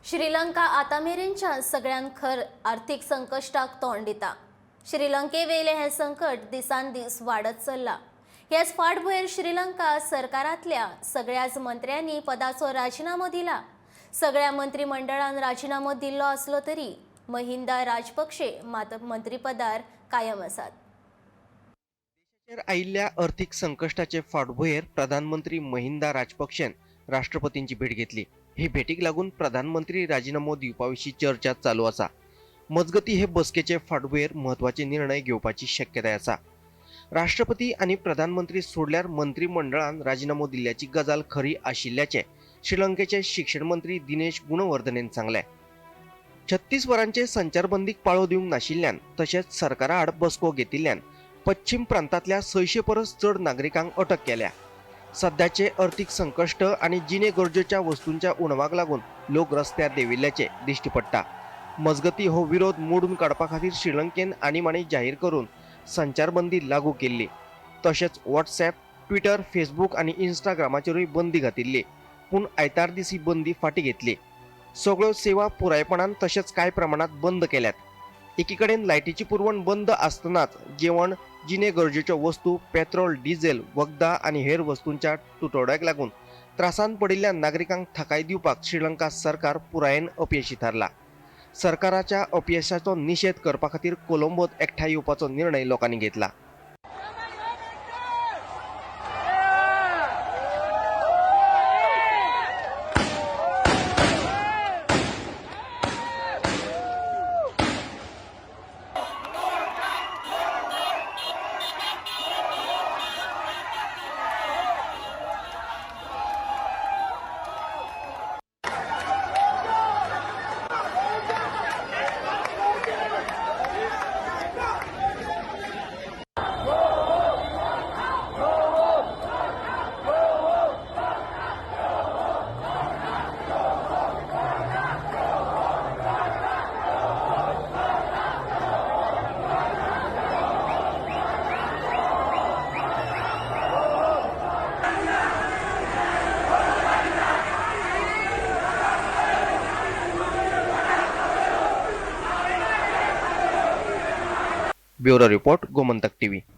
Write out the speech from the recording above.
श्रीलंका आतां मेरेनच्या सगळ्यांत खर आर्थीक संकश्टाक तोंड दिता. श्रीलंकेवेलें हें संकट दिसान दीस वाडत चल्लां. हेच फाटभुंयेर श्रीलंका सरकारांतल्या सगळ्याच मंत्र्यांनी पदाचो राजिनामो दिला. सगळ्या मंत्रीमंडळान राजिनामो दिल्लो आसलो तरी महिंदा राजपक्षे मात मंत्रीपदार कायम आसात. देशाचेर आयिल्ल्या अर्थीक संकश्टाचे फाटभुंयेर प्रधानमंत्री महिंदा राजपक्षेन राष्ट्रपतींची भेट घेतली. हे भेटीक लागून प्रधानमंत्री राजिनामो दिवपा विशीं चर्चा चालू आसा. मजगती हे बसकेचे फाटभुंयेर म्हत्वाचे निर्णय घेवपाची शक्यताय आसा. राष्ट्रपती आनी प्रधानमंत्री सोडल्यार मंत्रीमंडळान राजिनामो दिल्ल्याची गजाल खरी आशिल्ल्याचें श्रीलंकेचे शिक्षण मंत्री दिनेश गुणवर्धनेन सांगलें. 36 वरांचे संचारबंदीक पाळो दिवंक नाशिल्ल्यान तशेंच सरकारा आड बसको घेतिल्ल्यान पश्चिम प्रांतांतल्या 600 परस चड नागरिकांक अटक केल्या. सद्याचे अर्थीक संकश्ट आनी जिणे गरजेच्या वस्तूंच्या उणावाक लागून लोक रस्त्यार देंविल्ल्याचे दिश्टी पडटा. मजगती हो विरोध मोडून काडपा खातीर श्रीलंकेन आणीबाणी जाहीर करून संचारबंदी लागू केल्ली. तशेंच व्हॉट्सॅप, ट्विटर, फेसबूक आनी इन्स्टाग्रामाचेरूय बंदी घातिल्ली. पूण आयतार दीस ही बंदी फाटीं घेतली. सगळ्यो सेवा पुरायपणान तशेंच कांय प्रमाणांत बंद केल्यात. एकी कडेन लायटीची पुरवण बंद आसतनाच जेवण, जिणे गरजेच्यो वस्तू, पेट्रोल, डिझेल, वखदां आनी हेर वस्तूंच्या तुटवड्याक लागून त्रासांत पडिल्ल्या नागरिकांक थाकाय दिवपाक श्रीलंका सरकार पुरायेन अपयशी थारला. सरकाराच्या अपयशाचो निशेध करपा खातीर कोलंबोत एकठांय येवपाचो निर्णय लोकांनी घेतला. Bureau report, Gomantak TV.